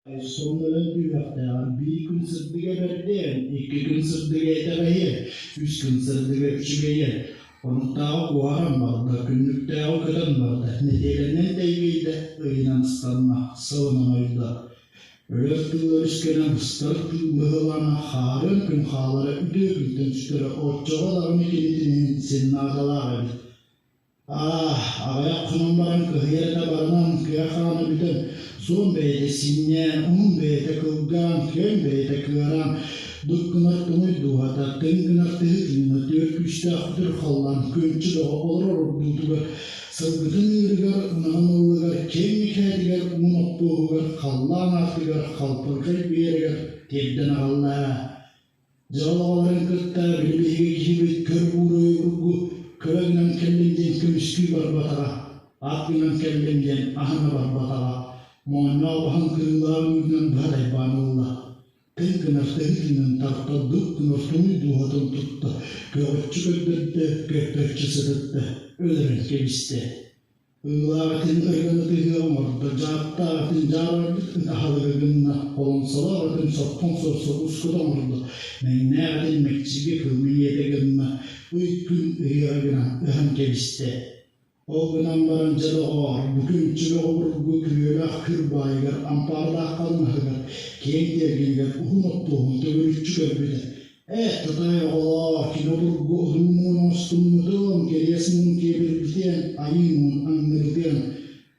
Сонно өлөн түһүөхтээҕэр биир күн сырдыга бэрдиэн, икки күн сырдыга итэҕэйиэн, үс күн сырдыга үчүгэйиэн, хонуктааҕы куһаҕан барда, күннүктээҕи көтөн барда, нэдиэлэнэн тэйгэйдэ, ыйынан ыстанна, сылынан ойдо. Өлөр тыыл өрүскэнэ быстар тыыл быһылаана хаарыан күн хаалара үтүө күнтэн сүтэрэ оччоҕо даҕаны кинитин иһин син наадалаах эбит. Аах, аҕыйах хонон баран кыһыйар этэ баранан, кыа хаана бүтэн, суон бэйэтэ синньээн, уһун бэйэтэ кылгаан, күөн бэйэтэ кыараан, дук гынар туҥуй дууһата, тыҥ гынар тыһы тыына, түөрт күүстээх күтүр халлаан, күөнчү бөҕө олорор ордуутугар, сылгытын ыырыгар, ынаҕын ыллыгар, киэҥ микээтигэр, уун оттуоһугар, халлаан аартыгар, халпырҕай биэрэгэр тиэрдэн аҕалла. Дьэ ол оҕолорун кытта били биһиги киһибит көр буурайы ургу көрө гынан кэллим диэн көмүскүү барбатаҕа, ат гынан кэллим диэн аһына барбатаҕа, моонньоох баһын кырыылаах үүтүнэн быһа дайбаан ылла. Тыҥ гынар тыһы тыынын тарта, дук гынар туҥуй дууһатын тутта, көҕүччү көрдөрдө, көппөччү сытытта, өлөрөн кэбистэ. Ыылаах этин ырыган ытыһыа оҥордо, дьааттаах этин дьаарбайбыт аһылыга гынна, холоҥсолоох этин соппоҥ сорсобууската оҥордо, мэҥнээх этин мэкчиргэ кылмыйыата гынна, ый күн ыһыаҕа гынан ыһан кэбистэ. Ол гынан баран дьэ доҕоор, бу күн чөбөҕө обургу күрүөлээх күр баайыгар, ампаардаах халыҥ аһыгар, киэҥ тиэргэнигэр уһун оттуоһун төгүрүччү көрбүтэ. Ээ, татай оҕолоор, кини обургу одуу муҥун оҥостуммутун, кэриэс муҥун киэбирбитиэн, айыы муҥун аҥныбытыан,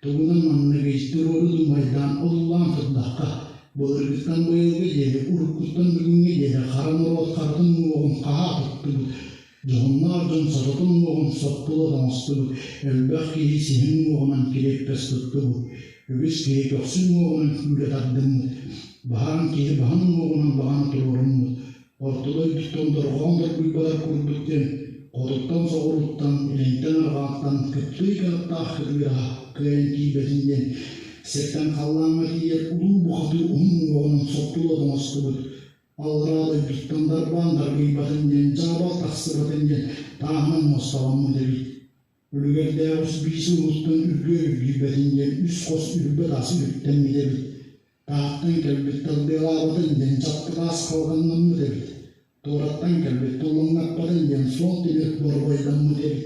тугунан манныгый туруору дуумайдаан одуулаан турдахха, былыргыттан быйылгы диэри, уруккуттан бүгүҥҥү диэри хара норуот харытын уҥуоҕун хаһаа туттубут, дьоһуннаах дьон сототун уҥуоҕун соппулат оҥостубут, элбэх киһи сиһин уҥуоҕунан кириэппэс туттубут, үгүс киһи көхсүн уҥуоҕунан күүлэ тардыммыт, баһаан киһи баһын уҥуоҕунан баҕана туруоруммут, орто дойдуттан дорҕоон доргуйбатар курдук диэн хотуттан соҕурууттан, илинтэн арҕааттан кыптыый кынаттаах кытыыраһа кыайан тиийбэтин диэн сиртэн халлааҥҥа тиийэр улуу бухатыыр уһун уҥуоҕунан соппулат оҥостубут, аллараа дойдуттан дарбаан даргыйбатын диэн дьаабал тахсыбатын диэн тааһынан муосталаммыт эбит. Үлүгэрдээх үс биис уһуттан үргүөр үргүйбэтин диэн үс хос үрбэ таас үттэммит эбит. Таһыттан кэлбит тардыалаабатын диэн чаппытаас халҕаннаммыт эбит. Туораттан кэлбит туллаҥнаппатын диэн суол тимир борбойдоммут эбит.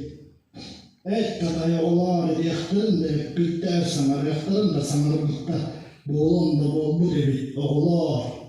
Эт татай оҕолоор этиэхтэрин да эппиттэр, саҥарыахтарын да саҥарбыттар, буолуон да буолбут эбит, оҕолоор.